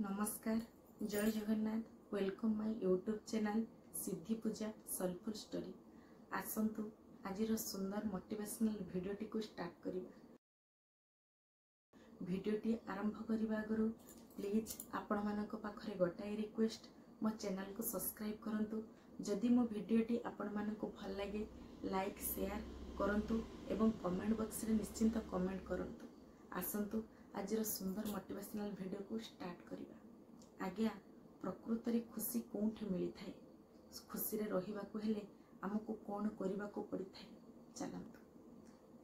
ନମସ୍କାର, ଜୟ Jagannath. Welcome my YouTube channel Siddhi Puja soulful story. ଆସନ୍ତୁ ଆଜିର ସୁନ୍ଦର ମୋଟିଭେସନାଲ ଭିଡ଼ିଓଟିକୁ ଷ୍ଟାର୍ଟ କରିବା। ଭିଡ଼ିଓଟି ଆରମ୍ଭ କରିବା ଆଗରୁ ପ୍ଲିଜ୍ ଆପଣମାନଙ୍କ ପାଖରେ ଗୋଟାଏ ରିକ୍ୱେଷ୍ଟ, ମୋ ଚ୍ୟାନେଲକୁ ସବସ୍କ୍ରାଇବ୍ କରନ୍ତୁ। ଯଦି ମୋ ଭିଡ଼ିଓଟି ଆପଣମାନଙ୍କୁ ଭଲ ଲାଗେ, ଲାଇକ୍ ସେୟାର କରନ୍ତୁ ଏବଂ କମେଣ୍ଟ ବକ୍ସରେ ନିଶ୍ଚିନ୍ତ କମେଣ୍ଟ କରନ୍ତୁ। ଆସନ୍ତୁ ଆଜିର ସୁନ୍ଦର ମୋଟିଭେସନାଲ ଭିଡ଼ିଓକୁ ଷ୍ଟାର୍ଟ କରିବା। ଆଜ୍ଞା, ପ୍ରକୃତରେ ଖୁସି କେଉଁଠି ମିଳିଥାଏ? ଖୁସିରେ ରହିବାକୁ ହେଲେ ଆମକୁ କ'ଣ କରିବାକୁ ପଡ଼ିଥାଏ? ଚାଲନ୍ତୁ।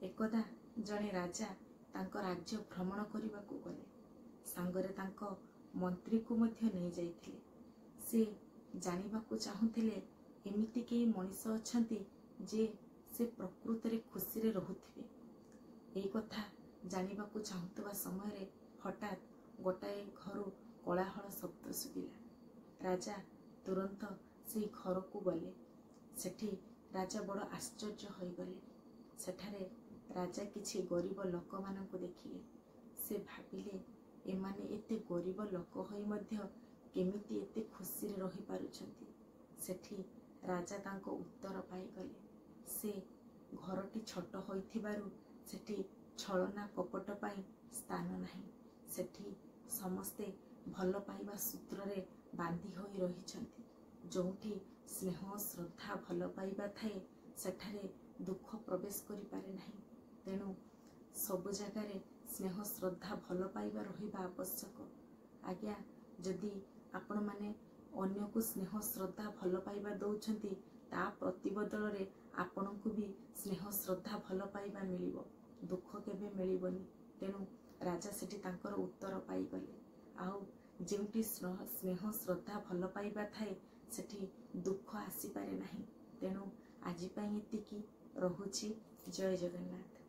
ଏକଦା ଜଣେ ରାଜା ତାଙ୍କ ରାଜ୍ୟ ଭ୍ରମଣ କରିବାକୁ ଗଲେ। ସାଙ୍ଗରେ ତାଙ୍କ ମନ୍ତ୍ରୀକୁ ମଧ୍ୟ ନେଇଯାଇଥିଲେ। ସେ ଜାଣିବାକୁ ଚାହୁଁଥିଲେ, ଏମିତି କେହି ମଣିଷ ଅଛନ୍ତି ଯେ ସେ ପ୍ରକୃତରେ ଖୁସିରେ ରହୁଥିବେ? ଏଇ କଥା ଜାଣିବାକୁ ଚାହୁଁଥିବା ସମୟରେ ହଠାତ୍ ଗୋଟାଏ ଘରୁ କୋଳାହଳ ଶବ୍ଦ ଶୁଭିଲା। ରାଜା ତୁରନ୍ତ ସେଇ ଘରକୁ ଗଲେ। ସେଠି ରାଜା ବଡ଼ ଆଶ୍ଚର୍ଯ୍ୟ ହୋଇଗଲେ। ସେଠାରେ ରାଜା କିଛି ଗରିବ ଲୋକମାନଙ୍କୁ ଦେଖିଲେ। ସେ ଭାବିଲେ, ଏମାନେ ଏତେ ଗରିବ ଲୋକ ହୋଇ ମଧ୍ୟ କେମିତି ଏତେ ଖୁସିରେ ରହିପାରୁଛନ୍ତି? ସେଠି ରାଜା ତାଙ୍କ ଉତ୍ତର ପାଇଗଲେ। ସେ ଘରଟି ଛୋଟ ହୋଇଥିବାରୁ ସେଠି ଛଳନା କପଟ ପାଇଁ ସ୍ଥାନ ନାହିଁ। ସେଠି ସମସ୍ତେ ଭଲ ପାଇବା ସୂତ୍ରରେ ବାନ୍ଧି ହୋଇ ରହିଛନ୍ତି। ଯେଉଁଠି ସ୍ନେହ, ଶ୍ରଦ୍ଧା, ଭଲ ପାଇବା ଥାଏ, ସେଠାରେ ଦୁଃଖ ପ୍ରବେଶ କରିପାରେ ନାହିଁ। ତେଣୁ ସବୁ ଜାଗାରେ ସ୍ନେହ, ଶ୍ରଦ୍ଧା, ଭଲ ପାଇବା ରହିବା ଆବଶ୍ୟକ। ଆଜ୍ଞା, ଯଦି ଆପଣମାନେ ଅନ୍ୟକୁ ସ୍ନେହ, ଶ୍ରଦ୍ଧା, ଭଲ ପାଇବା ଦେଉଛନ୍ତି, ତା ପ୍ରତିବଦଳରେ ଆପଣଙ୍କୁ ବି ସ୍ନେହ, ଶ୍ରଦ୍ଧା, ଭଲ ପାଇବା ମିଳିବ, ଦୁଃଖ କେବେ ମିଳିବନି। ତେଣୁ ରାଜା ସେଠି ତାଙ୍କର ଉତ୍ତର ପାଇଗଲେ। ଆଉ ଯେଉଁଠି ସ୍ନେହ, ଶ୍ରଦ୍ଧା, ଭଲ ପାଇବା ଥାଏ, ସେଠି ଦୁଃଖ ଆସିପାରେ ନାହିଁ। ତେଣୁ ଆଜି ପାଇଁ ଏତିକି ରହୁଛି। ଜୟ ଜଗନ୍ନାଥ।